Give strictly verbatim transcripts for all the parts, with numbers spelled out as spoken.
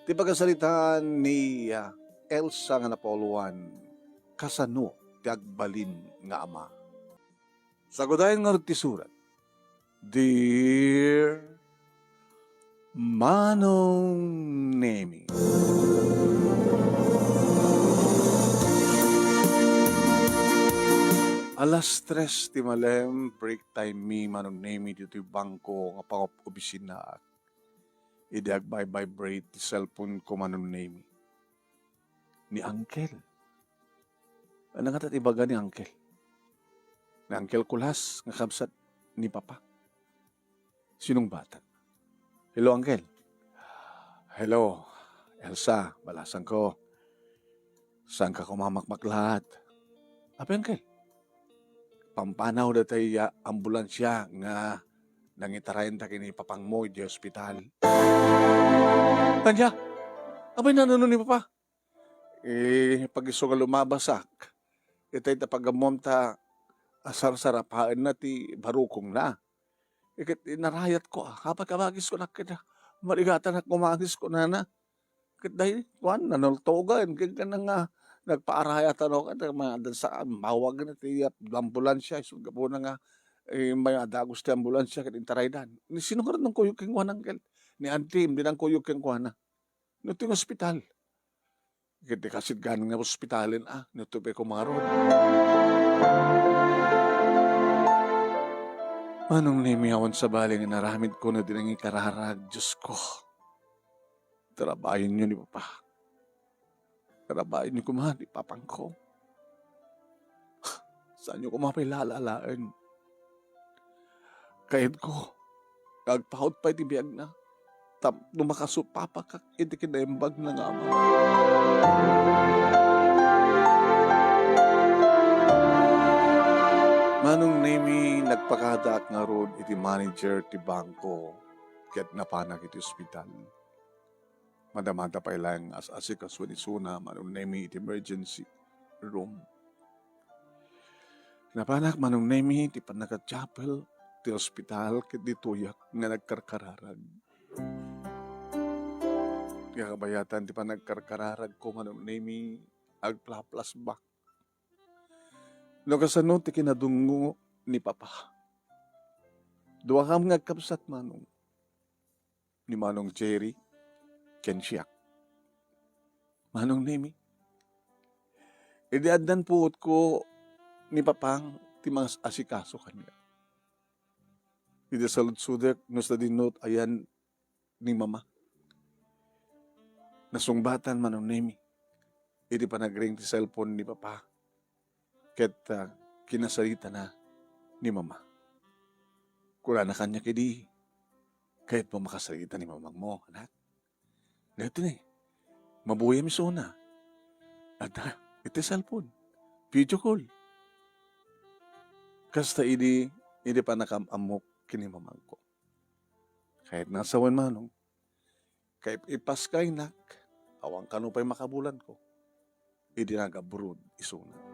Ti pagasaritaan ni, ah, Elsa nga napauloan, Kasano ti Agbalin nga Ama? Sagudayen ngarud ti surat, Dear Manong Nemi. Alas tres ti malem, break time mi, Manong Nemi, ditoy bangko nga pangop-obisinaak. Idi agvibrate ti cellphone ko, Manong Nemi, ni Uncle. Ania ngata ti ibaga ni Uncle? Ni Uncle Kulas nga kabsat ni Papa. Sinungbatna. "Hello, Uncle." "Hello, Elsa, balasangko. Saanka koma makmaklaat?" "Apay, Uncle?" "Pampanaw datay, ah, ambulansia nga nangitarayenta ken ni papangmo idiay ospital." "Ania? Apay, nanano ni Papa?" "Eh, pag-isu nga lumabasak, itay ta pagammom ta asarsarapaenna ti barukongna. Iket inarayatko, ah, apay kabagisko nak ket, ah, marigatanak kumangis," kunana. Ket daydi, kuan, nanultogen, ken kana nga nagpaarayatan, no, ket may adansa, mawag na ti ambulansya, isu gapuna nga, eh, may adagos ti ambulansya, ket intaraydan. Ni sino nga nangkuyog kenkuana, Uncle? Ni Auntie, di nangkuyog kenkuana. No, ti ospital. Ket di kasit gani nga ospitalen, ah, no, ti pay kumarod. Manong Nemi, awan sabali nga inaramidko no di nangikararag, Diosko. Tarabayenyo ni Papa. Tarabayenyo koma ni Papangko. Saanyo koma pay lalaen. Kayatko nga agpaut pay ti biagna tapno makasupapakak iti kinaimbagna nga ama. Manong Nemi, nagpakadaak ngarud iti manager ti bangko ket napanak iti ospital. Madamada pay laeng nga as-asikasuen isuna, Manong Nemi, iti emergency room. Napanak, Manong Nemi, ti pannaka-chapel ti ospital ket ditoyak nga nagkarkararag. Kakabayatan ti panagkarkararagko, Manong Nemi, agpla-flashback. No kasano ti kinadungngo ni Papa. Duakam nga agkabsat, Manong. Ni Manong Jerry ken siak. Manong Nemi, idi addan puotko ni Papang ti mangas-asikaso kaniak. Idi saludsodek no sadino ti ayan ni Mama. Nasungbatan, Manong Nemi, idi panagring ti cellphone ni Papa. Ket, ah, kinasaritana ni Mama. Kunana kaniak idi, "Kayatmo makasarita ni mamangmo, anak? Daytoy, mabuyam isuna. Adda iti cellphone. Video call." Kasta idi, idi pannakam-ammok ken ni mamangko. Kayatna a sawen, Manong, kaipaskaynak, awan kano pay makabulanko idi nag-abroad isuna.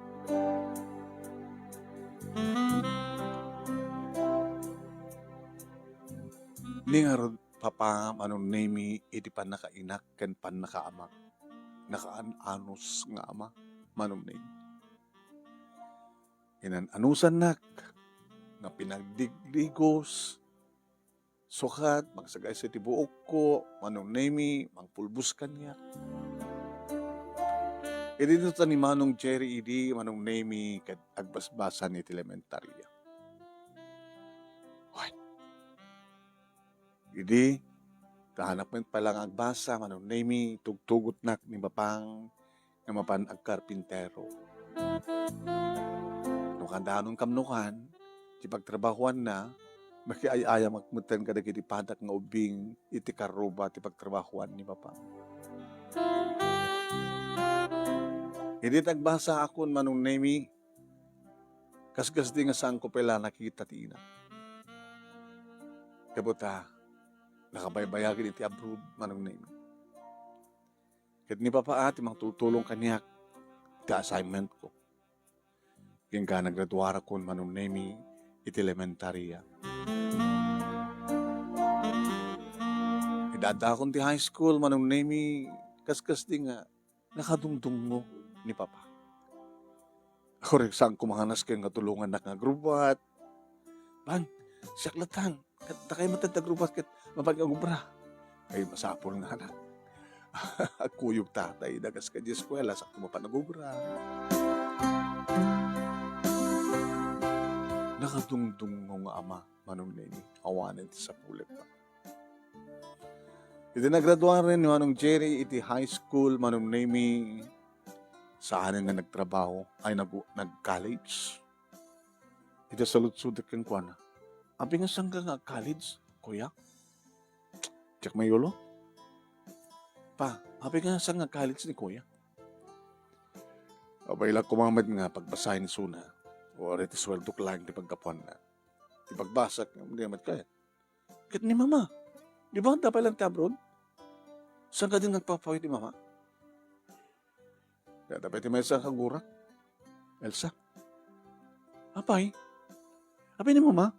Ni ngarud, Papa, Manong Nemi, idi pannakainak ken pannakaamak, nakaan-anus nga ama, Manong Nemi. Inan-anusannak nga pinagdigdigos, sukat magsagaysa ti buokko, Manong Nemi, mangpulbos kaniak. Idi ta ni Manong Jerry idi, Manong Nemi, ket agbasbasan iti elementaria. Wen. Idi, ta anak met pay la nga agbasa, Manong Nemi, tugtugotnak ni Papang nga mapan agkarpintero. No kadanon kamnukan, ti pagtrabahuanna, makiay-ayamak metten kadagiti padak nga ubbing iti karruba ti pagtrabahuan ni Papang. Idi ta agbasaakon, Manong Nemi, kaskas di nga saanko pay la nakita ti ina. Gapu ta, nakabaybayagen iti abroad, Manong Nemi. Ket ni Papa a ti mangtultulong kaniak iti assignment ko. Ken ka nagraduarakon, Manong Nemi, iti elementaria. Addaakon ti high school, Manong Nemi, kaskasdi nga nakadungdungngo ni Papa. Uray saan koma nga nasken nga tulongannak nga agrubat. "Pang, siak latta. Ket dakay met ti agrubat ket mapan nga agobra." Ay, masapul nga, anak. Agkuyog tatay, dagas ka di eskuela, sakto mapan nga agobra. Nakadungdungngo nga ama, Manong Nemi, awanen ti sapulek, Pa. Idi nagraduaren ni Manong Jerry iti high school, Manong Nemi, saanen nga nagtrabaho, ay, nag-, nag-college. Iti saludsodek kenkuana, "Apay nga saanka nga college, kuya?" Diak mayulo. "Pa, apay nga saan nga college ni kuya?" Apay la koma met nga pagbasaen isuna, uray ti sueldok laeng ti paggapuanna. Ti pagbasak, di met kayat. Ket ni mama, di ba adda pay laeng ti abroad? Saan kadi nga agpapawid ni mama? Kayat pay ti maysa nga kagurak, Elsa. Apay? Apay ni mama?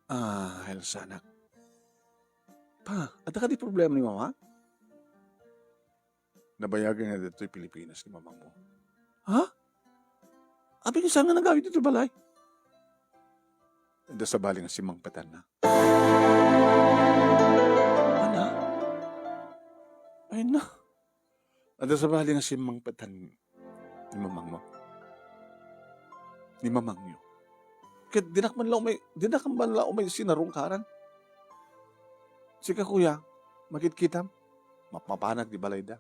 Ah, Elsa, anak. Pa, adda kadi problema ni mama? Nabayagen nga ditoy Pilipinas ni mamangmo. Ha? Apay nga saan nga nagawid ditoy balay? Adda sabali nga simmangpetanna. Ana? Ay na. Adda sabali nga simmangpetan ni mamangmo. Ni mamangyo. Ket dinak man la umay, dinak man la umay sinarungkaran. Sika, kuya, makitkitam, mapmapanak di balayda.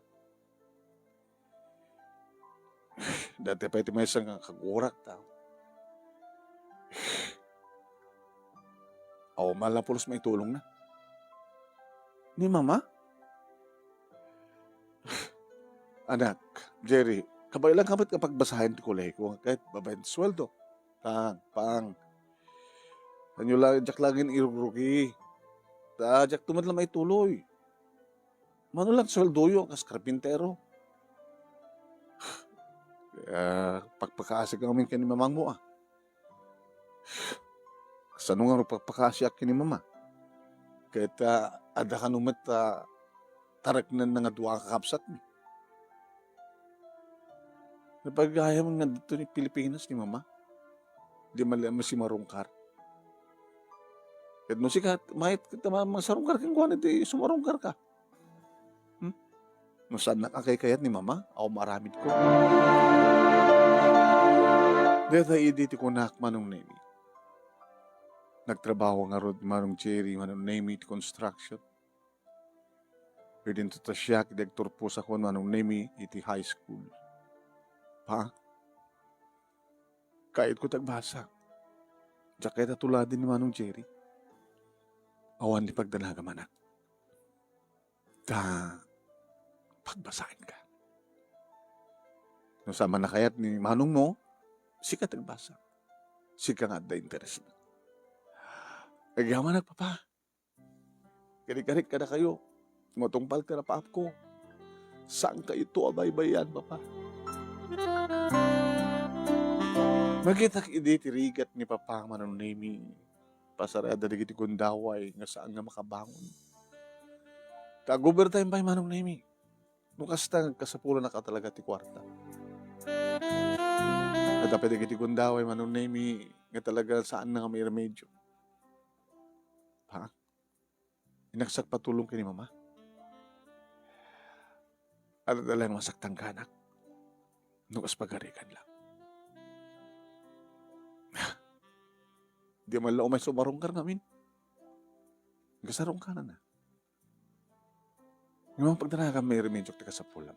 Dati pay ti maysa nga kagurakta. Awan man la pulos maitulongna. Ni mama? Anak, Jerry, kabaelanka met nga pagbasaen ti kolehio, ket babaen ti sueldo. Pang, pang. Kanyo la, diak laeng irugrugi. Ta, diak met la maituloy. Mano lang sueldoyo, kas karpintero. Ah, pakpakaasik ngamin ken ni mamangmo, ah. Kasano nga pakpakaasiak ken ni mama? Ket, ah, adda kano met, ah, tareknenna nga dua a kakabsatmi. Napagayam nga dito ni Pilipinas ni mama. Di man lang masimarungkar. Ket no sika, mayat ka ta ma-, masarungkar kenkuana, di sumarungkar ka. Hmm? No saannak a kaykayat ni mama, awan maaramidko. Dayta idi ti kunak, Manong Nemi. Nagtrabaho ngarud ni Manong Jerry, Manong Nemi, ti construction. Idinto ta siak idi agturposakon, Manong Nemi, iti high school. Pa, kayatko ti agbasa. Diak kayat a tuladen ni Manong Jerry. Awan ti pagdanagam, anak. Ta, pagbasaenka. No saan man a kayat ni manongmo, sika ti agbasa. Sika nga adda interesna. Agyamanak, Papa. Karikarik kadakayo, matungpal ti rapaapko. Saankayto a baybay-an, Papa. Nakitak idi ti rigat ni Papa, Manong Nemi. Pasarada dagiti gundaway nga saan nga makabangon. Ta agobertime pay, Manong Nemi. No kasta, agkasapulanak a talaga ti kuarta. Adda pay dagiti gundaway, Manong Nemi, nga talaga saanna nga mairemedyo. Ha? Inaksak patulong ken ni mama. Adda laeng masaktan, anak. No kas pagarigan lang. Di man la umay sumarungkar ngamin. Kasarungkaran na. Ngem pagdanagam, mairemedyo ti kasapulam.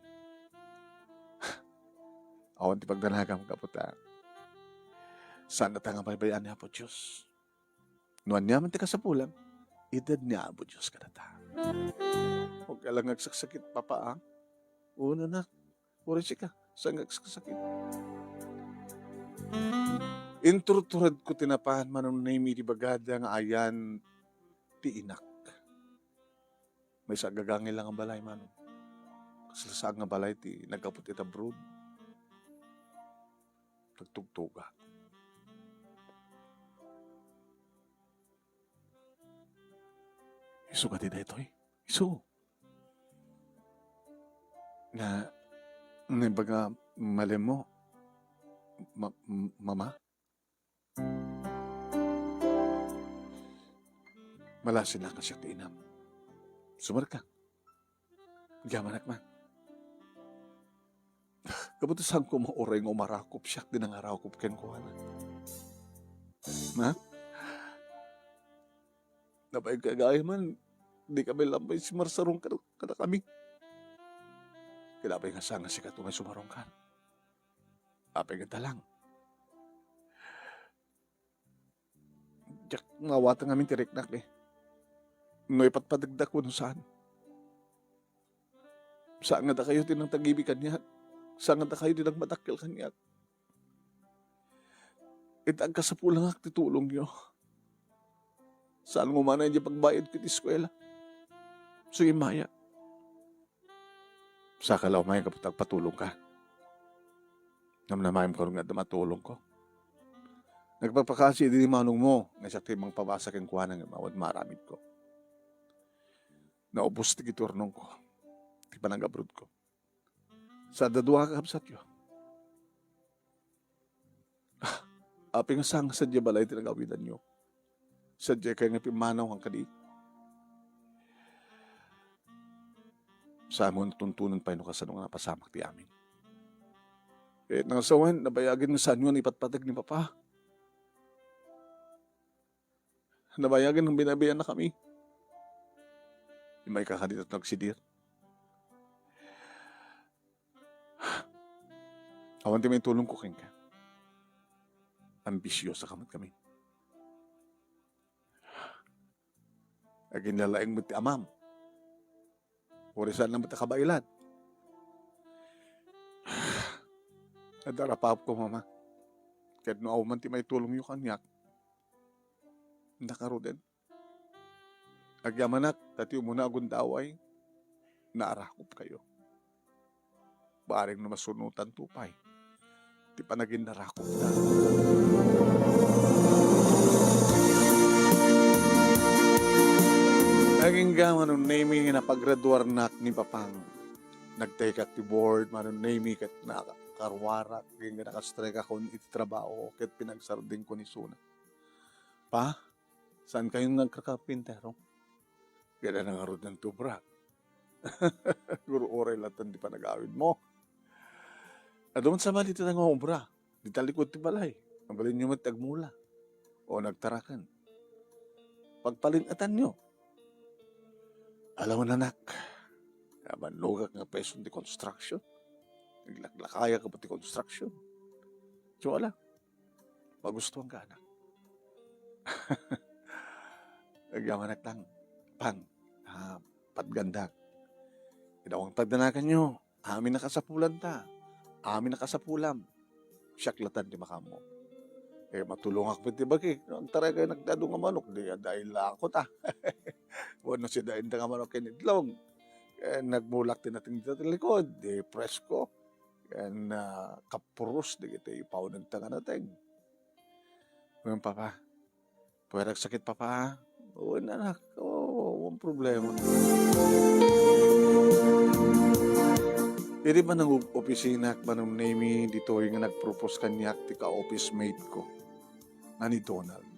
Awan ti pagdanagam, kaputa. Saan data nga baybay-an ni Apo Dios. No aniaman ti kasapulam, itedna ni Apo Dios kadata. Huwag ka lang agsaksakit, Papa, ah. Una na, uray sika, saan nga agsaksakit? Inturturedko ti napan, Manong Nemi, ti bagada nga ayan ti inak. Maysa a gagangil nga balay, Manong. Kasla saan nga balay ti nagkaput ita abroad. Nagtugtugak. Isu kadi daytoy? Isu. Nga, naibaga malemmo, ma-, m-, Mama? Malasinak a siak ti inam. Sumarka. Agyamanak man. Gapu ta saanko mauray nga umarakop, siak ti nangarakop kenkuana. Ha? Nabayagen gayam man, dikami laeng pay simarsarungkar kadakami. Ket apay nga saan nga sikato nga sumarungkar? Apay nga talang? Diak maawatan ngamin ti riknak, eh. No ipatpategda wenno saan. Saan nga dakayo ti nangtagibi kaniak. Saan nga dakayo ti nangmadakkel kaniak. Ita agkasapulangak ti tulongyo. Saan nga umana idiay pagbayadko iti eskuela. Isu immay. Saka la umay gapu ta agpatulongka. Namnamaem kano nga adda matulongko. Nagpapakasi idi ni manongmo nga siak ti mangpabasa kenkuana ngem awan maaramidko. Naubos ti giturnongko, ti panag-abroadko. Sa adda dua a kabsatyo. Ah, apay nga saan nga sadiay balay ti nagawidanyo? Sadiay kay nga pimmanaw kadi? Saanmo a tuntunen pay no kasano nga napasamak ti amin. Eh, nangasawen, nabayagen nga saanyo nga ipatpateg ni Papa. Nabayagen nga binabayaannakami. Immayka kadi ta nagsidir. Awan ti maitulongko kenka. Ambisiosaka met kami. Aginlalaing met ti amam. Uray saan laeng met a kabaelan. Adda rapaapko, Mama. Ket no awan man ti maitulongyo kaniak, nakaruden. Agyamanak, ta ti umuna a gundaway, naarakopkayo. Bareng no masunotanto pay ti panaginnarakopda. Agingga, Manong Nemy, napagraduarnak ni Papang. Nagtekak ti board, Manong Nemy, ket nakaruarak, agingga nakastrikakon iti trabaho, ket pinagsardengko ni Suna. Pa, saan kayon nga agkakarpintero? Ket nangaruden ti obra. Guru, uray latta ti panagawidmo. Adu man sabali ti nga obra. Di talikod ti balay. Mabalinyo met ti agmula. O nagtaraken. Pagpalin-etanyo. Alawen, anak. Kabannogak nga presion ti construction. Naglaklakayak ti construction. Tiyo ala. Magustuanka, anak. Agyamanak lang. Pang, ah, patgandak. Idawang pagdanaganyo. Amin a kasapulanta. Amin a kasapulam. Siak latta ti makaammo. Eh, matulongak met ti bagik. Agtaray kayo nagdadu nga manok, di, dahil ako ta. Wenno si dainda nga manok ken itlog. Eh, nagmulak ti nateng dita ti likod, di presko. Ken, ah, kapuros dagiti paunegta nga nateng. Wen, Papa. Pwera agsakit, Papa, a? Wen, anak. Oo, wen problema. Idi manang-, opisinak, Manong Nemy, ditoy nga nagpropose kaniak ti ka-office mate ko, a ni Donald.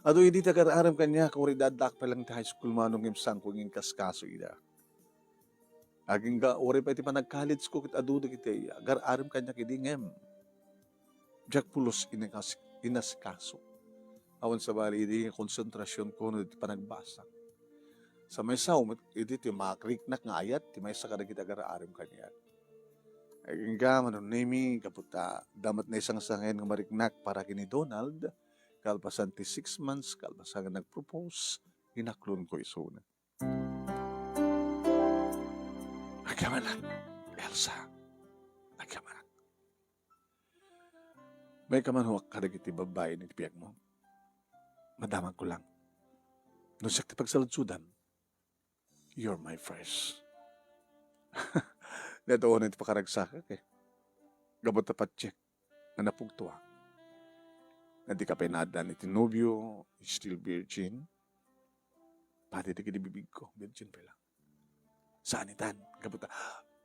Adu idi ti agar-arem kaniak, uray addaak pay lang ti high school, Manong, ngem saanko nga inkaskaso ida. Agingga, uray pay ti panag-college ko ket adu dagiti agar-arem kaniak idi ngem diak pulos inas-, inasikaso. Awan sabali idi konsentrasion ko no iti panagbasa. Sa maysa met idi ti makariknak nga ayat ti maysa kadagiti agar-arem kaniak. Agingga, Manong Nemy, gapu ta adda met naisangsangayan nga mariknak para ken ni Donald, kalpasan ti six months, kalpasan nga nagpropose, inaklonko isuna. Agyamanak, Elsa. Agyamanak. Maikam no, kadagiti babbai iti biagmo. Madamagko lang. No siak ti pagsaludsodam, you're my first. Dayta unay ti pakaragsakak, eh. Gapu ta patiek nga napugtoak. Nga dika pay naaddan iti nobio, still virgin. Pati dagiti bibigko, virgin pa lang. Saan itan? Gapu ta,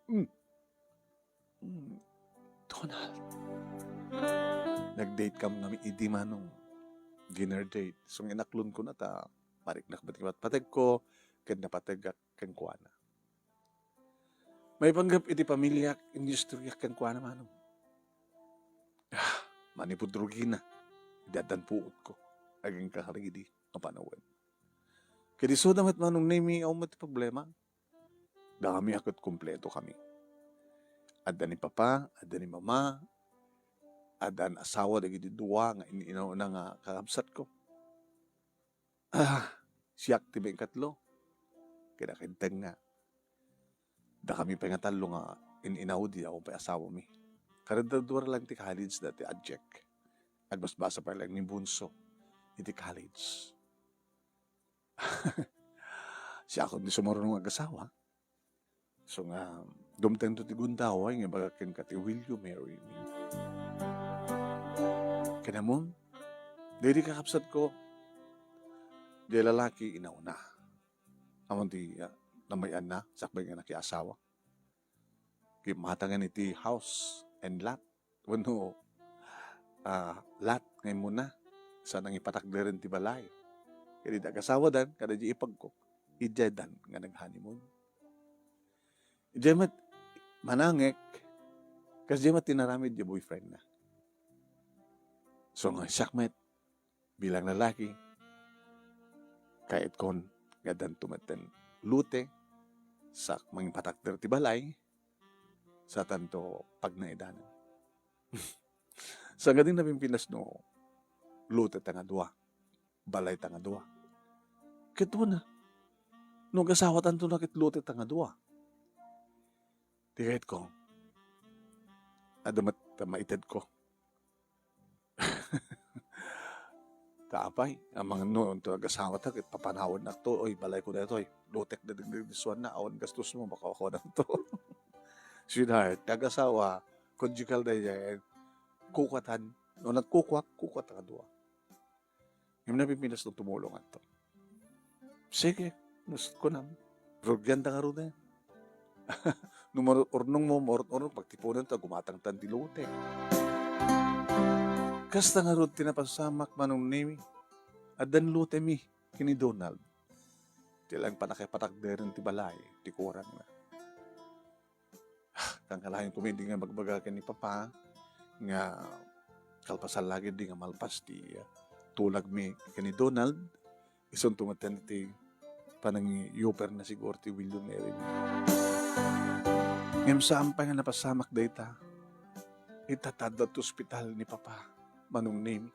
mm. Mm. Donald. Nag-date kam ngami idi, Manong. Dinner date. So, inaklonko na ta mariknak met ti patpategko, ken napategak kenkuana. Maipanggep iti pamiliak, inistoryak kenkuana, Manong. Ah, manipud rugina, idi addan puotko, agingga karigidi a panawen. Ket isuda met, Manong Nemi, awan met ti problema. Dagami a ket kumpleto kami. Adda ni papa, adda ni mama, addan asawa dagiti dua nga in-, inauna nga kakabsatko. Ah, siak ti maikatlo. Kinakenteng nga, dakami pay nga tallo nga in-inawdi, awan pay asawami. Kadaddua lang ti college dati a Jack. Agbasbasa pay lang ni Bunso iti college. Siak ti sumaruno nga agasawa. So nga, dumtengto ti gundaway nga ibaga kenka ti, "Will you marry me?" Ken ammom, daydi kakabsatko, diay lalaki inauna. Ammom ti, ah, namay-anna, sakbay nga nakiasawa. Kimmatangan iti house and lot. Wenno, ah, lot nga immuna. Saan a nangipatakderen ti balay. Ket idi agasawadan, kada di ipagkok, idiaydan nga nag-honeymoon. Idiay met, manangek, kasdiay met tinaramid ti boyfriend na. So, nga siak met, bilang lalaki, kayat kon nga addanto metten lote, sa mangipatakder ti balay, sa tanto pagnaedanan. Sa gading napimpinas no lote ta nga dua, balay ta nga dua. Ket una, no agasawatanto na ket lote ta nga dua. Ti kayatko, adda met ta maitedko. Ta apay, amangan no, inton agasawata ket papanawannak to, oy, balayko daytoy. Lotek dagdagdagdisuanna, awan gastos mo, makakuanam to. Sweetheart, ti agasawa, conjugal daydiay, kukatan, no nagkukuak, kukuat nga dua. Ngem napimpinas no tumulong adto. Sige, nus-, kunam, rugian ta ngaruden. No mar-, urnong mo, maurot-urnong, pagtipunan ta, gumatang tan ti lote. Kasta ngarud ti napasamak, Manong Nemi. Addan lote mi, ken ni Donald. Ti lang pannakapatakderen ti balay, ti kurangna. Kankalayo kami di nga magbaga ken ni Papa nga kalpasan lagi di nga malpas ti, ah, tulagmi ken ni Donald, isunto met ti panangiuperna siguro ti William Mary. Ngem saan pay nga napasamak dayta, ita ta adda ti ospital ni Papa, Manong Nemi,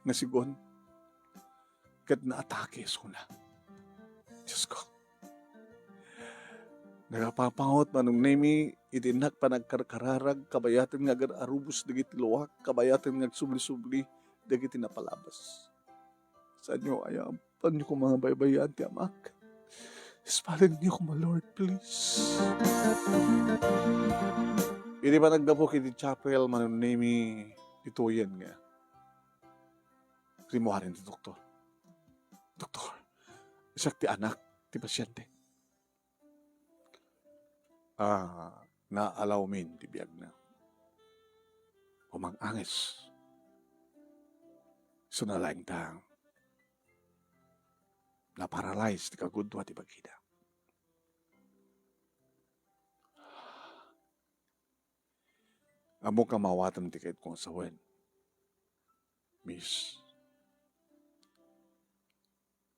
nga sigun, ket naatake isuna. Diosko. Nakapapangot, Manong Nemi, iti innak panagkarkararag, kabayaten nga agar-arubos dagiti luak, kabayaten nga agsubli-subli dagiti napalabas. Saanyo ayam, saanyo koma nga baybay-an ti amak. Ispalenyo koma, Lord, please. Iti panaggapu iti chapel, Manong Nemi, ditoyen nga rimmuaren ti doktor. "Doktor, siak ti anak ti pasiente. Ah, naalawmin ti biagna. Umang-anges. Isuna laeng ta naparalyze ti kagudua ti bagina." Ammok a maawatam ti kayatko nga sawen, Miss.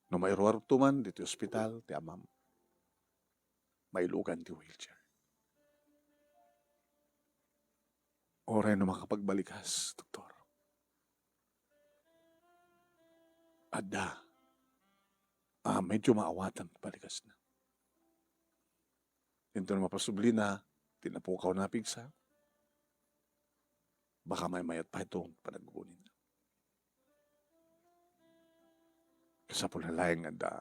No mairuarto man ditoy ospital ti amam, mailugan ti wheelchair. Uray no makapagbalikas, doktor. Adda. Ah, medyo maawatam ti balikasna. Inton mapasublina, ti napukawna a pigsa, baka maymayat pay ti panaggugunin. Kasapulna laeng nga adda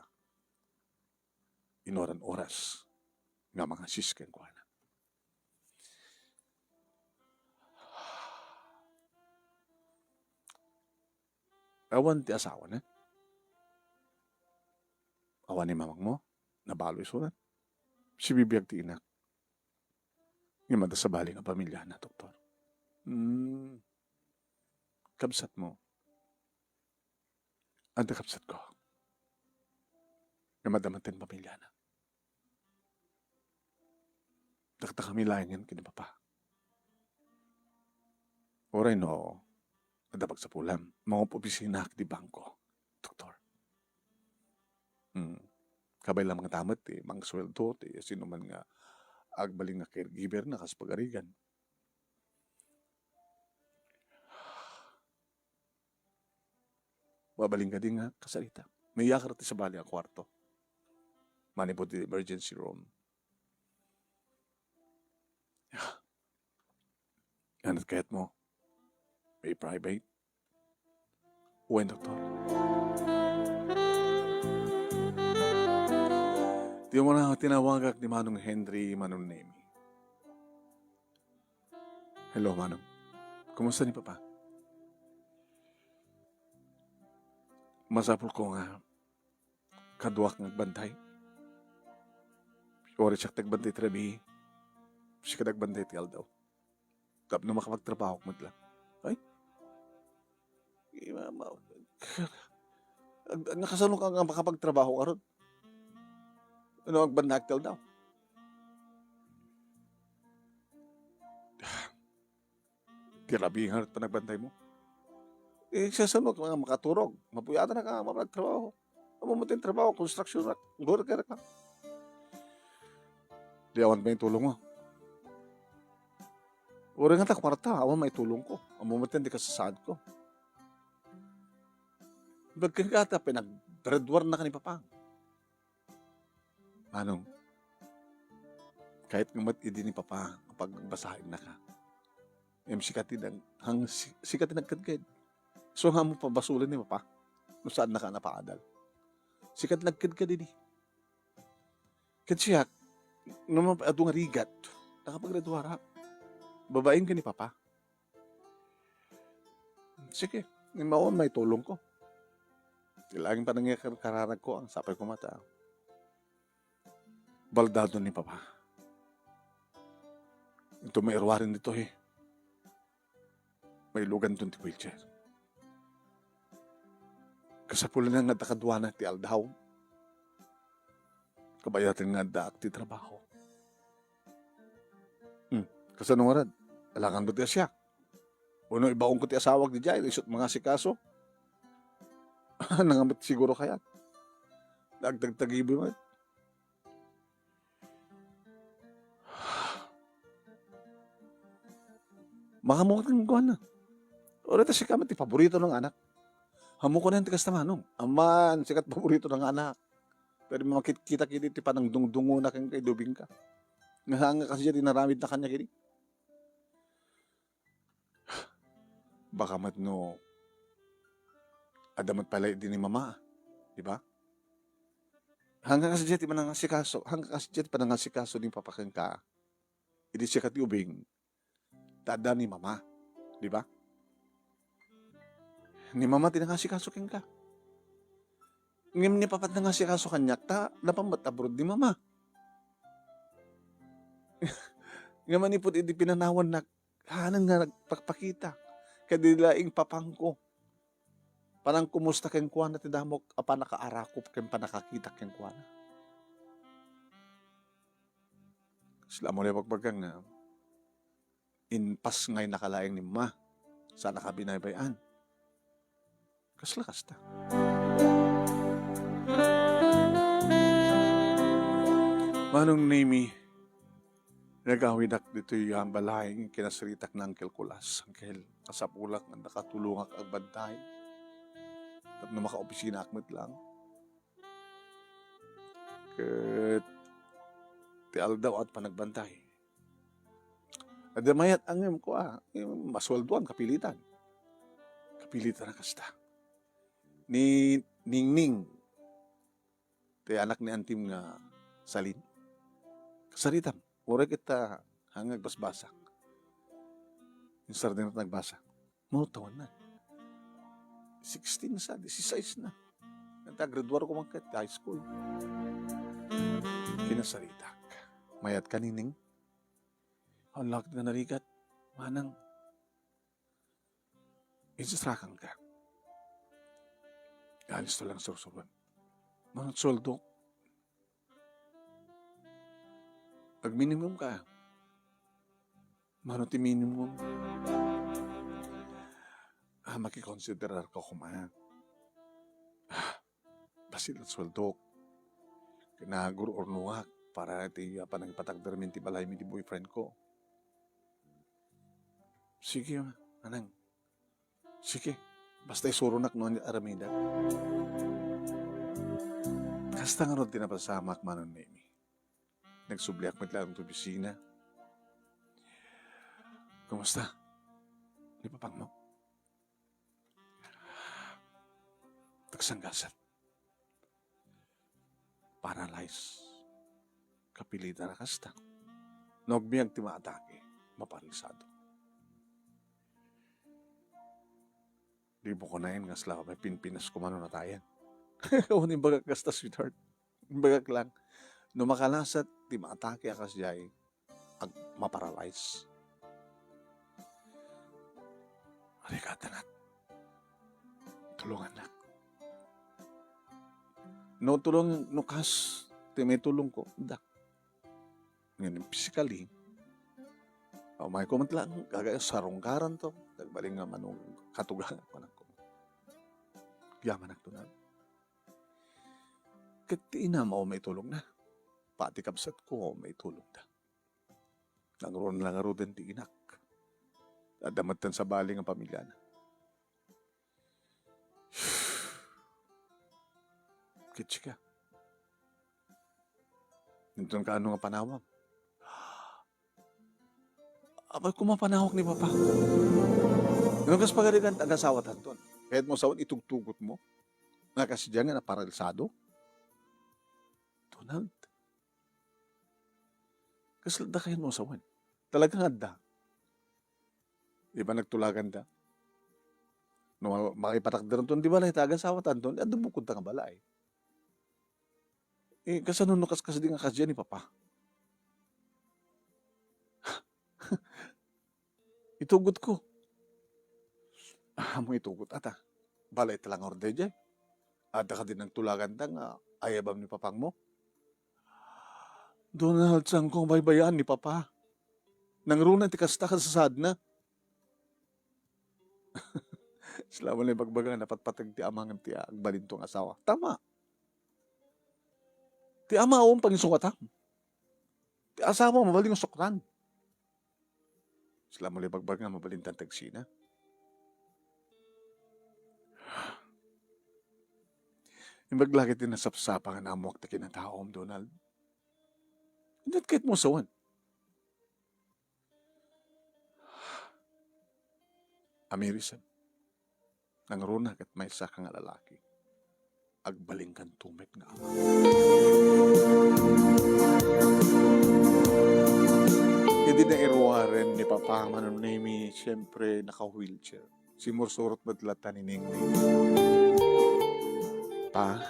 inuran oras nga mangasis kenkuana. Awan ti asawana? Awan ni mamangmo? Nabalo isunan. Sibibiag ti inak. Ngem adda sabali nga pamiliana, doktor. Hmm. Kabsatmo. Adda kabsatko. Ngem adda met ti pamiliana. Dakdakami laengen ken ni Papa. Uray no, adda pagsapulam. Mangup-opisinaak ti bangko, doktor. Hmm. Kabay laeng ta met ti mangsueldo ti sinuman nga agbalin nga caregiver na kas pagarigan. Mabalin kadi nga kasarita. Mayakar ti sabali a kuarto. Manipud ti emergency room. Anat kayatmo? May private? Wen, doktor. Ti umuna, tinawagak ni Manong Henry, Manong Nemi. Hello, Manong. Kumusta ni Papa? Masapul ko nga kaduak nga agbantay. Uray siak ti agbantay ti rabii, sika ti agbantay ti aldaw. Tapno makapagtrabaho met lang. Ay? Ima-, ma-, ag-, nakasano ka nga makapagtrabaho ngarud? Ano, agbannak ti aldaw? Ti rabii nga panagbantaymo. Eh, sasano ka nga makaturog? Mapuyatanka nga makapagtrabaho. Ammom ti trabaho, construction worker ka. Di awan maitulongmo. Uray ngata kuarta, awan maitulongko. Ammom ti kasasaadko. Bagkagata, pinag-red war na ka ni Papa. Manong, kayat nga met idi ni Papa, pagbasaennaka. Em, sika ti nag-, hang-, si-, sika ti nagkedked. So, nga mo pabasolen ni Papa, no saannaka a napaadal. Sika ti nagkedked idi. Ket siak, no map-, adu nga rigat, nakapagreduarak. Babaen ken ni Papa. Sige, ni maon maitulongko. Ti laeng panangikar-, kararagko, ang sapay ko mata. Baldado ni Papa. Ito mairuarin ditoy. Mailuganton ti wheelchair. Kasapulan nga adda kaduana ti aldaw. Kabayaten nga addaak ti trabaho. Hmm, kasano ngarud? Alangan mo ti siak? Wenno ibaonko ti asawak diay, isut mangasikaso? Nangamet siguro kayat. Nagtagtagibi met. Makamukat kenkuana. Uray ta sika met ti paborito nga anak. Ammok ti kasta, Manong. Amman, sika ti paborito nga anak. Pero makit-, kita kidi ti panangdungdungona kenka idi ubingka. Nga saan nga kasdiay ti inaramidna kaniak idi. Baka met no, adda met pay la idi ni Mama, di ba? Saan nga kasdiay ti panangasikaso, saan nga kasdiay ti panangasikaso ni Papa kenka. Idi sika ti ubing, ta adda ni Mama, di ba? Ni Mama ti nangasikaso kenka. Ngem ni Papa ti nangasikaso kaniak, ta napan met abroad ni Mama. Ngem manipud idi pinanawannak, saanen nga nagpakpakita. Ket idi laeng papangko, panangkumusta kenkuana ti damok a pannakaarakop ken pannakakitak kenkuana. Kasla mo la pagbaga nga, impasngaynaka laeng ni Mama, saannaka binaybay-an. Kasla kasta. Manong Nemi, nagawidak ditoy a balay, kinasaritak ni Uncle Kulas. Uncle, kasapulak nga adda katulongak agbantay. Tapno makaopisinaak met lang. Ket ti aldaw at panagbantay. Adda mayat ngem kua, eh, masueldoan, kapilitan. Kapilitan a kasta. Ni Ningning, ti anak ni antim nga Salin. Kasaritam, uray ket ta, saan nga agbasbasak. Insardeng ti nagbasa. Mao ti awanna. Sixteen sa, disisais na. Ita, grade one ko man ket high school. Kinasaritak. Mayat ka, Nining? Ang lakad nga narigat. Manang, insasrakan ka. Alis to lang sursuro. Manang sueldo. Ag-minimum ka. Mano ti minimum? Ah, makikonsiderar ka koma. Ah, bassit a sueldok. Kinagur-urnongak para ti, ah, panangipatakder min ti balay mi ti boyfriend ko. Sige, manang. Sige, basta isuronak no ania aramidek. Kasta ngarud ti napasamak, Manong Nemi. Nagsubliak met laeng ti opisina. Kumusta ni papangmo? Tagsanggasat. Paralyze. Kapilitan a kasta. No agbiag ti maatake, maparalisado. Di mo kunaen nga sla may pinpinas ko man no natayan. Awan imbagak kasta, sweetheart. Imbagak lang, no makalasat ti maatake a kasdiay, ag-, maparalyze. Arigatanak. Tulongannak. No tulong, no kas, ti maitulong ko, dak. Ngem physically, umay ko met lang, gaga sarungkaran to, nagbalin nga manung katugang, kunak ko. Yamanak to na. Ket ti inam, o, maitulongna. Pati kabsat ko, maitulongda. Nangruna lang ngaruden ti inak. Adda met ti sabali nga pamiliana. Kitsika. Inton kaano nga panawag? Apay, koma panawag ni Papa. Ngem kas pagarigan, agasawat anton. Kayat mo sawen itugtugot mo? Nga kasdiay nga naparalisado? Donald. Kasla da kayan mo sawen. Talagang adda. Di ba nagtulagan da? No, makipatakder anton ti balay, ta agasawat anton, adda bukod ta nga balay. Eh, kasano no kaskasdi nga kasdiay ni Papa? Itugot ko. Ah, mo itugot, ata. Balay ta lang order jay. Adda kadi nagtulagan ta nga ayabam ni papangmo? Donald, saan ko baybayaan ni Papa? Nangruna ti kasta kasasaadna. Sila mo na ibagbaga nga napatpateg ti ama ngem ti agbalinto nga asawa. Tama. Ti ama, awan pangisungatam. Ti asawa, mabalin nga sukran. Sila mo na ibagbaga nga mabalintan tagsina. Imbag lagi ti nasapsapa nga naamuak ti kinataom, Donald. Indat ket mo sawen. Amirisem. Nangruna ket maysa ka nga lalaki. Agbalinkan to met nga ama. Idi nairuaren ni Papa, Manong Nemi, siyempre, naka-wheelchair. Simursurot met latta ni Ningning. Pa,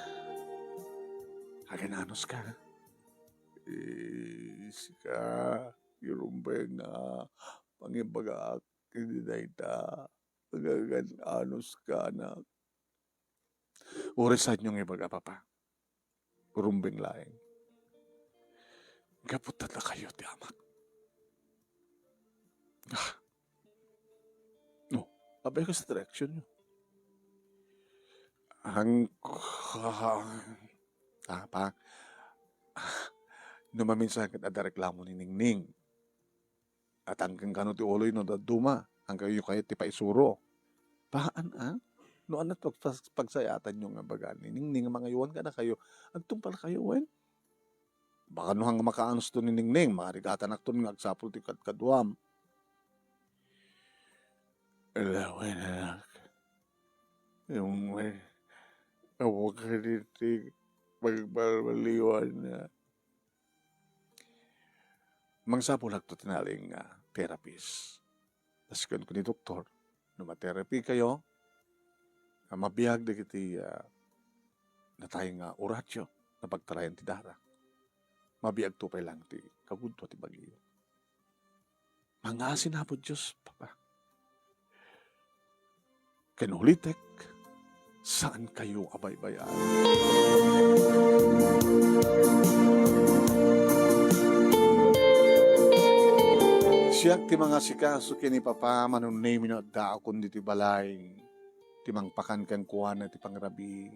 agan-anos ka? Eh, sika, irumbeng nga pangibagaak iti dayta. Agagan-anos ka, anak. Uray saanyo nga ibaga, Papa. Rumbeng laeng. Gapu ta dakayo ti amak. Ah. No, apay, kasta ti reaksionyo? Ang, ah, pa, no maminsan ket adda reklamo ni Ningning. At angken kano ti uloy no dadduma, angkayo kayo ti paisuro. Paan, a? No ania ti pag-, pagsayatanyo nga ibaga ni Ningning nga mangayowan kadakayo, agtungpalkayo, wen? Baka no hang makaanos to ni Ningning, marigatanak to nga agsapul ti kadkaduam. Ala wen, anak. Yung, eh, awa ka di ti pagbalbaliwan na. Mangsapulakto ti nalin nga therapist. Tas kunko ni doktor, no ma-therapy kayo, a mabiag dagiti, ah, natay nga oratio nga pagtarayan ti dara. Mabiagto pay laeng ti kagudua ti bagiyo. Mangngaasin, Apo Dios, Papa. Ken ulitek, saankayo a baybay-an. Siak ti mangasikaso ken ni Papa, mano name no addaakon ditoy balay, ti mangpakan kenkuana iti pangrabii,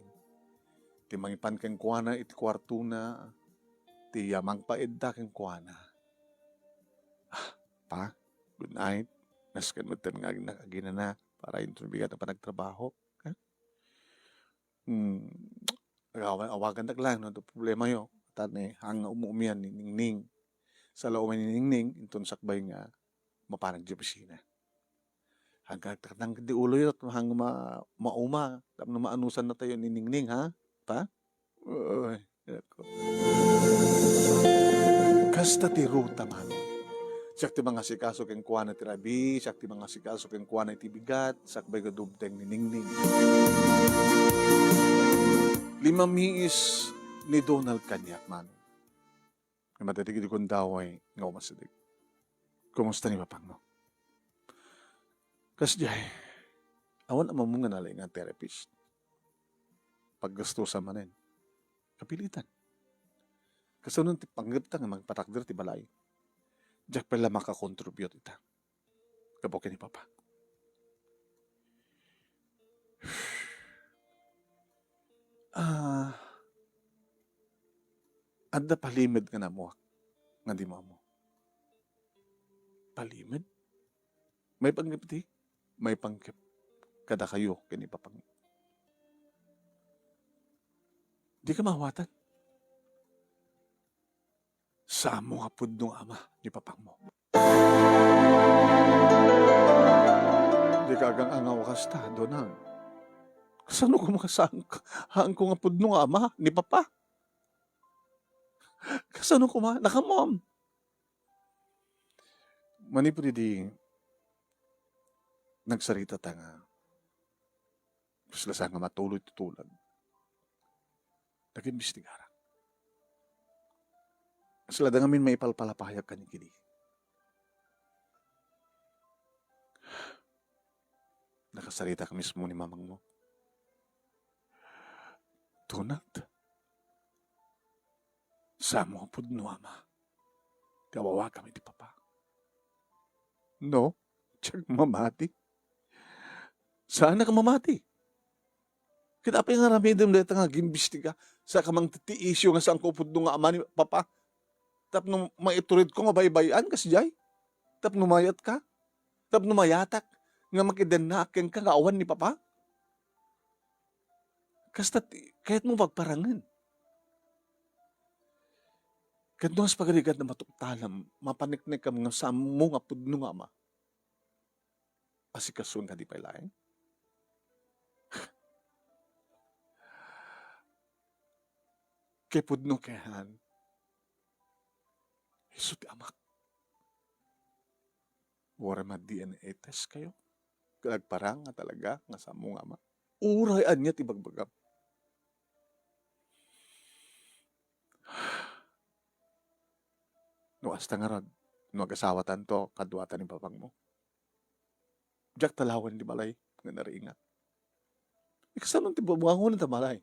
ti mangipan kenkuana iti kuartona, ti, ah, mangpaedda kenkuana. Ah, Pa, good night. Nasken metten nga agina-, aginana para inton bigat a panagtrabaho. Ha? Hmm, awa-, awagandak laeng no adda problemayo. Tan, eh, haan nga umuumian ni Ningning. Sa laomen ni Ningning, inton sakbay nga mapanak di opisina. Haan nga agtaknang di uloyo, haan nga ma-, mauma, tapno maanusannatayo ni Ningning, ha? Pa? Uy, nako. Kasta ti ruta, mano. Siak ti mangasikaso kenkuana ti rabii, siak ti mangasikaso kenkuana iti bigat, sakbay nga dumteng ni Ningning. Limamiis ni Donald kaniak, mano. Nga madadigi di gundaway nga umasideg. Kumusta ni Papangmo? Kasdiay, awan a mamungan a laing nga therapist. Paggastusan manen. Kapilitan. Kasano ti panggepta nga mangpatakder ti balay? Diak pay la makakontribute ita. Gapu ken ni Papa. Ah, adda palimed nga naammoak nga dimo ammo. Palimed? Maipanggep iti? Maipanggep kadakayo ken ni Papang. Dika maawatan. Saanmo nga pudno nga ama ni Papangmo. Dika agang-angaw kasta, Donald. Kasano koma saan-, haanko nga pudno nga ama ni Papa? Kasano koma? Nakaammoam. Manipud idi nagsaritata nga kasla saan nga matuloy ti tulag, nagimbestigarak. Kasla adda ngamin maipalpalapayag kaniak idi. Nakasaritak mismo ni mamangmo. Donald, saanmo nga pudno ama ti awawagam iti Papa. No, diak mamati. Saanak a mamati. Ket apay nga aramidem dayta nga agimbestiga? Saan ka mangtitiisyo nga saanko a pudno nga ama ni Papa? Tapno maituredko nga baybay-an kasdiay? Tapno mayatka? Tapno mayatak nga makidennaak kenka nga awan ni Papa? Kasta ti, kayatmo pagparangen. Ket no kas pagarigat na matuktalam, mapaneknekam nga saanmo nga pudno nga ama, asikasuenka di pay laeng? Ket pudno kayat, isu ti amak. Uray ma-D N A test kayo. Ket agparang nga talaga nga saanmo nga ama. Uray ania ti ibagbagam. No kasta ngarud, no agasawatanto, kaduata ni Papangmo. Diak talawen ti balay nga naringat. Kasano ti bubuangon ta balay?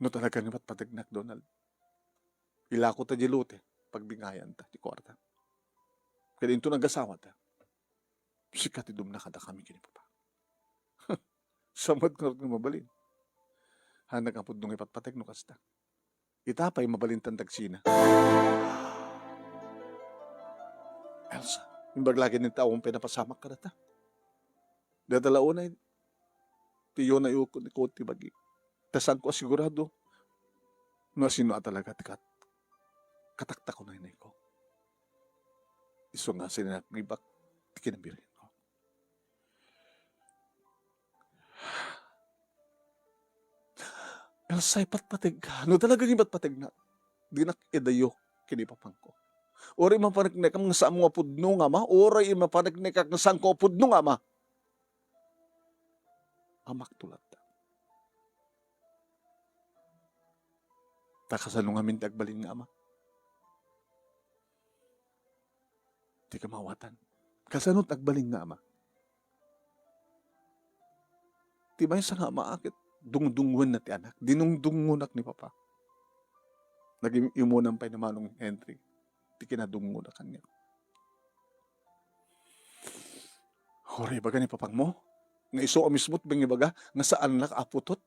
No talaga nga patpategnak, Donald, ilako ta di lote, pagbingayanta ti kuarta. Ket inton agasawata, sika ti dumna kadakami ken ni Papa. Sa met ngarud nga mabalin? Haanak a pudno nga ipatpateg no kasta. Ita pay mabalintan tagsina. Elsa, imbag lagi ni ta awan pay napasamak kadata. Dayta la unay, ti yona yu ko ti bagi. Ta saanko a sigurado no asino a talaga ti kat-, kataktakon a inayko. Isu nga sinagribak ti kinabirhenko. Elsa, ipatpategka. No talaga nga ipatpategnak, dinak idayo ken ni Papangko. Uray mapaneknekam nga saanmo nga pudno nga ama, uray mapaneknekak nga saanko a pudno nga ama, amakto latta. Ta kasano ngamin ti agbalin nga ama? Ti kamawatan. Kasano ti agbalin nga ama? Ti maysa nga ama, ket dungdungngoenna ti anak. Dinungdungngonak ni Papa. Nagim-imunan pay ni Manong Henry ti kinadungngonak kaniak. Uray, ibaga ni Papangmo nga isu a mismo ti mangibaga nga saannak a putot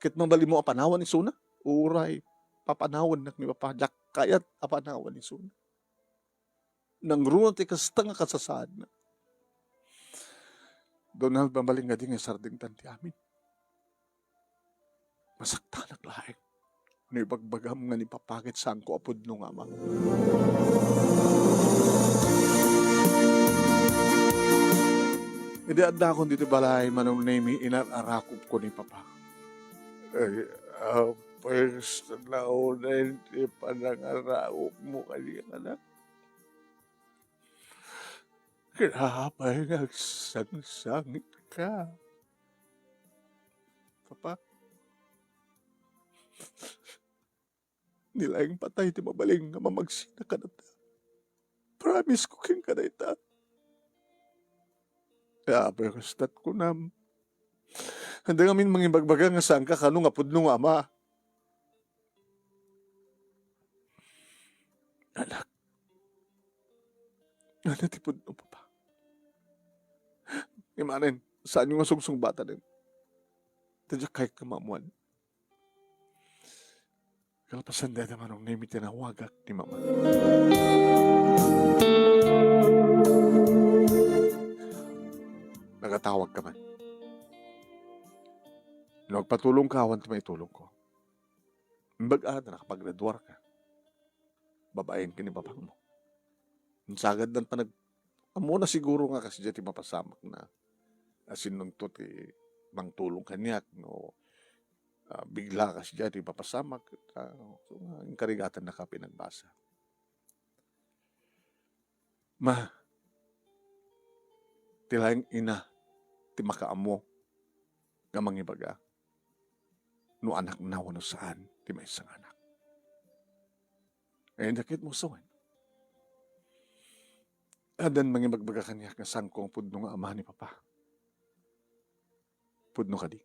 ket mabalinmo a panawan isuna. Uray, papanawannak ni Papa. Diak kayat a panawan isuna. Nangruna ti kasta nga kasasaadna. Donald, mabalin nga di nga isardengtan ti amin. Masaktanak laeng no ibagbagam nga ni Papa ket saanko a pudno nga ama. Idi addakon ditoy balay, Manong Nemy, inar-arakupko ni Papa. Ay, apes, naunay ti panangarakupmo kaniak, anak. Kinapay nga agsangsangitka, Papa. Ni laeng patay ti mabalin nga mamagsina kadata. Promise ko kenka dayta. Apay, kasto't kunam. Adda ngamin mangibagbaga nga saanka kano nga pudno nga ama. Anak. Anak ti pudno, Papa. Imanen, saanyo nga sungsungbatanen. Ta diak kayat nga maammoan. Kalpasan dayta, Manong Nemy, tinawagak ni Mama. Nagatawag ka man. No agpatulong ka, awan ti maitulong ko. Imbag a nakapagraduar ka. Babaen ken ni Papangmo. Sagad nan panag-, ammona siguro nga kasdiay ti mapasamak na a sinunto ti mangtulong kaniak no, ah, bigla kasdiay ti mapasamak, ah, so nga inkarigatan na ka pinagbasa. Ma, ti laeng ina ti makaammo nga mangibaga no anakna wenno saan ti maysa nga anak. Ay, dakit mo sawen. Addan mangibagbaga kaniak nga saanko nga pudno nga ama ni Papa. Pudno kadi?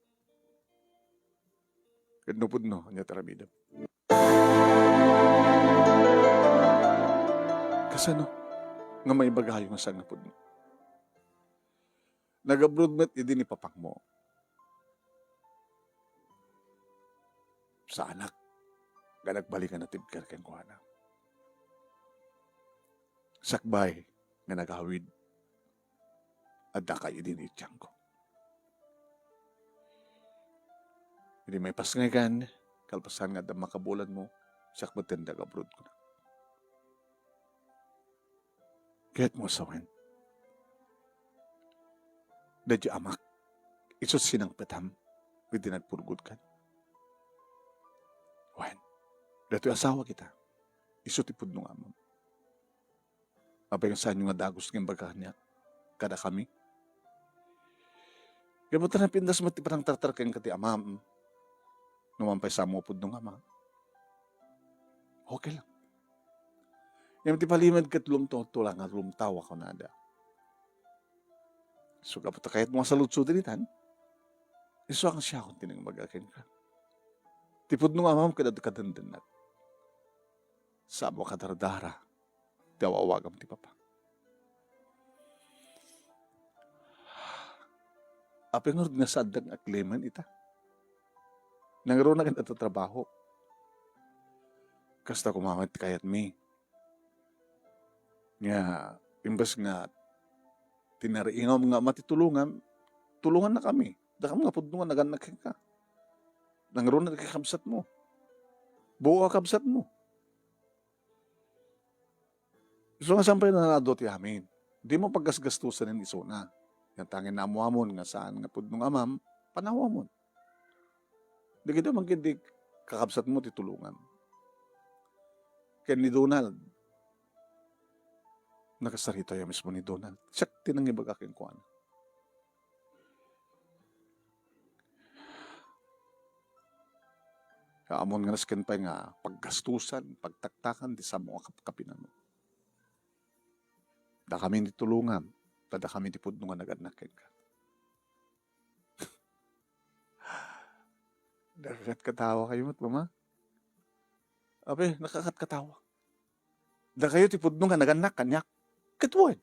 Ket no pudno, ania ti aramidem? Kasano nga maibagayo nga saan nga pudno? Nag-abroad met idi ni Papangmo. Saanak nga nagbalikan a tibker kenkuana. Sakbay nga nagawid, addaka idi ni itiangko. Idi maipasngaykan, kalpasan nga adda makabulanmo, siak met ti nag-abroad, kuna. Kayatmo a sawen, daydi amak, isu ti sinangpetam idi nagpurgod kan. Wen, daytoy asawa kita, isu ti pudno nga amam. Apay nga saanyo nga dagus nga imbaga kaniak kadakami? Gapu ta napintas met ti panangtartar kenka ti amam. No man pay saanmo a pudno nga ama, okay lang. Ngem ti palimed ket lumtultulang a lumtaw a kunada. So, gapu ta kayatmo a saludsodin itan, isu a nga siakon ti nangbaga kenka. Ti pudno nga amam ket adda kadendennak. Saanmo a kadardara ti awawagam ti Papa. Apay ngarud nga saandak nga agleman ita? Nangruna ket adda trabaho. Kasta koma met ti kayatmi. Nga imbes nga tinariingam nga ama ti tulongam, tulongannakami. Dakam nga pudno nga nagannak kenka. Nangruna ti kakabsatmo. Buo a kabsatmo. Isu nga saan pay nga adu ti amin. Dimo paggasgastosen isuna. Yan tangin naammoamon nga saan nga pudno nga amam, panawamon. Dagitoy man ketdi kakabsatmo ti tulongam. Ken ni Donald, nakasarita a mismo ni Donald. Siak ti nangibaga kenkuana. Ammom nga nasken pay nga paggastusan, pagtaktakan ti sammo nga kap-, kapinano. Dakami ti tulongam, ta dakami ti pudno nga nagannak kenka. Nakakatkatawa kayo met, Mama? Abe, nakakatkatawa. Dakayo ti pudno nga nagannak kaniak. Ket wen,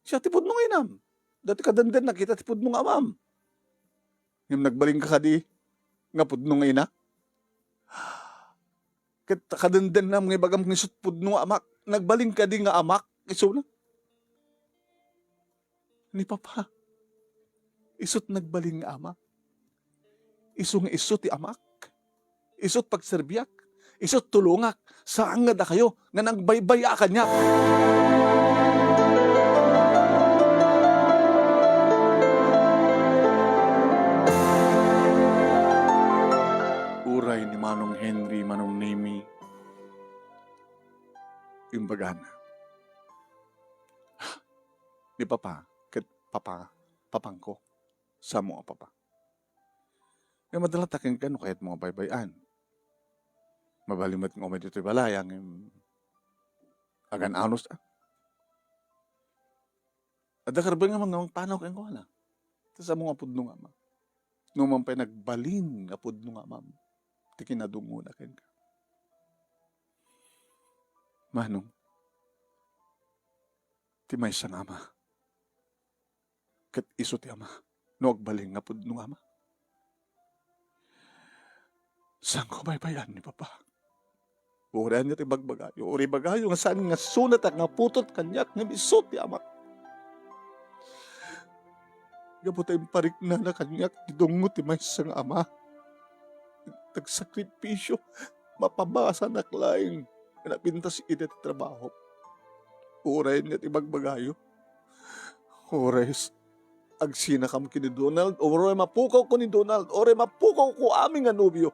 siak ti pudno nga inam. Dati kadenden nakita ti pudno nga amam. Ngem nagbalinka kadi nga pudno nga ina? Ket kadendennam nga ibagam nga isut pudno nga amak. Nagbalin kadi nga amak isuna? Ni Papa, isut nagbalin nga ama. Isu nga isu ti amak. Isut pagserbiak. Isut tulongak. Saan nga dakayo nga nagbaybay-a kaniak. Uray ni Manong Henry, Manong Nemi, imbagana. Ni Papa, ket Papa, Papangko. Sammo a Papa. Nga madala ta kenka no kayatmo nga baybay-an. Mabalin met nga umay ditoy balay, ngem agan-anos a. Adda karben nga mangpanaw kenkuana. Ta sammo nga pudno nga ama. No man pay nagbalin nga pudno nga amam, ti kinadungona kenka. Manong, ti maysa nga ama, ket isu ti ama no agbalin nga pudno nga ama. Saanko baybay-an ni Papa? Uray ania ti bagbagayo, uray ibagayo nga saan nga isuna ti angngaputod kaniak ngem isu ti amak. Gapu ta impariknana kaniak ti dungngo ti maysa nga ama. Nagsakripisio, mapabasanak laeng nga napintas ida ti trabaho. Uray ania ti bagbagayo, uray s-, agsinakam ken ni Donald, uray mapukawko ni Donald, uray mapukawko amin nga nobio.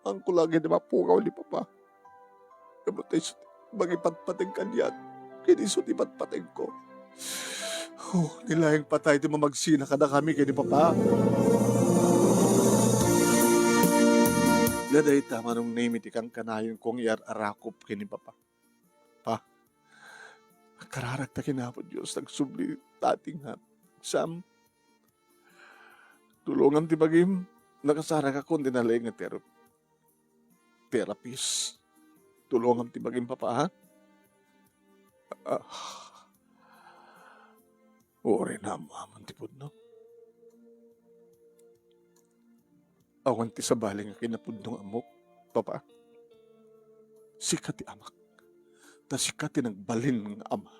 Saanko laeng nga mapukaw ni Papa. Gapu ta isu ti mangipatpateg kaniak ken isu ti patpategko. Oh, ni laeng patay ti mamagsina kadakami ken ni Papa. Dayta, Manong Nemi, ti kankanayonko nga iyar-arakop ken ni Papa. Pa, agkararagta ken Apo Dios, agsubli ta ti nga exam. Tulongam ti bagim, nakasarakakon ti nalaing nga ter-, therapist. Tulongam ti bagim, Papa, ha? Ah, uray naammoamon ti pudno. Awan ti sabali nga kinapudno nga ammok, Papa. Sika ti amak. Ta sika ti nagbalin nga ama.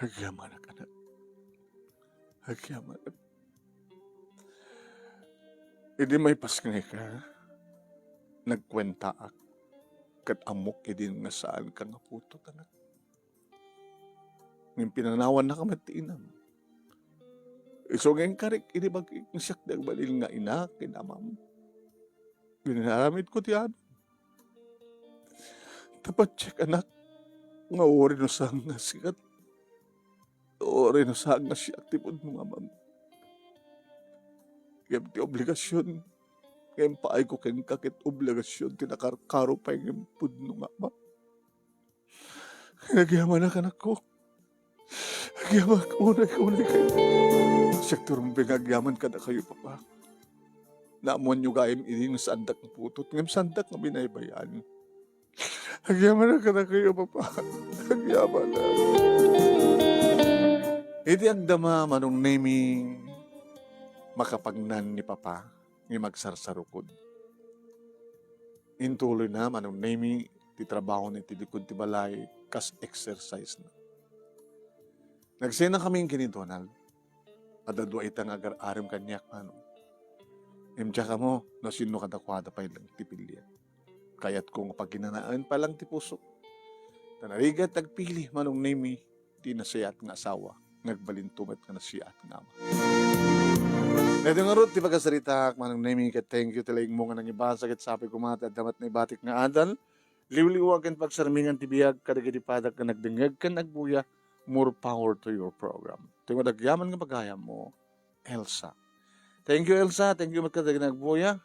Agyamanak, anak. Agyamanak. Idi maipasngayka, nagkuentaak, ket ammok idi nga saanka nga putod, anak. Ngem pinanawannaka met ti inam. Isu nga inkarik idi bag-ik nga siak ti agbalin nga ina ken amam. Inaramidko ti amin. Ta patiek, anak, nga uray no saan nga siak, uray no saan nga siak ti pudno nga amam. Ngem ti obligasion nga impaayko kenka ket obligasion ti nakarkaro pay ngem pudno nga ama. Agyamanak, anakko. Agyamanak, unay, unay kayo. Siak ti rumbeng nga agyaman kadakayo, Papa. Naammoanyo gayam idi nga saandak nga putod, ngem saandak nga binaybay-an. Agyamanak kadakayo, Papa. Agyamanak. Idi agdama, Manong Nemi, makapagnan ni Papa, ngem agsarsarukod. Intuloyna, Manong Nemi, ti trabahona iti likod ti balay kas exercise na. Nagsenakami ken ni Donald. Adda dua ita nga agar-arem kaniak, Manong. Ngem diak ammo no sinno kadakuada pay lang ti pilian. Kayatko nga paginanaen pay lang ti pusok. Ta narigat agpili, Manong Nemi, ti nasayaat nga asawa, nga agbalinto met nga nasayaat nga ama. Daytoy ngarud ti pakasaritaak, Manong Nemi, ket thank you ti laingmo nga nangibasa ket sapay koma ti adda met naibatik nga adal. Liwliwa ken pagsarmingan ti biag kadagiti padak nga nagdengngeg ken agbuya. More power to your program. Ti madagyaman nga pagayammo, Elsa. Thank you, Elsa. Thank you met kadagiti nagbuya.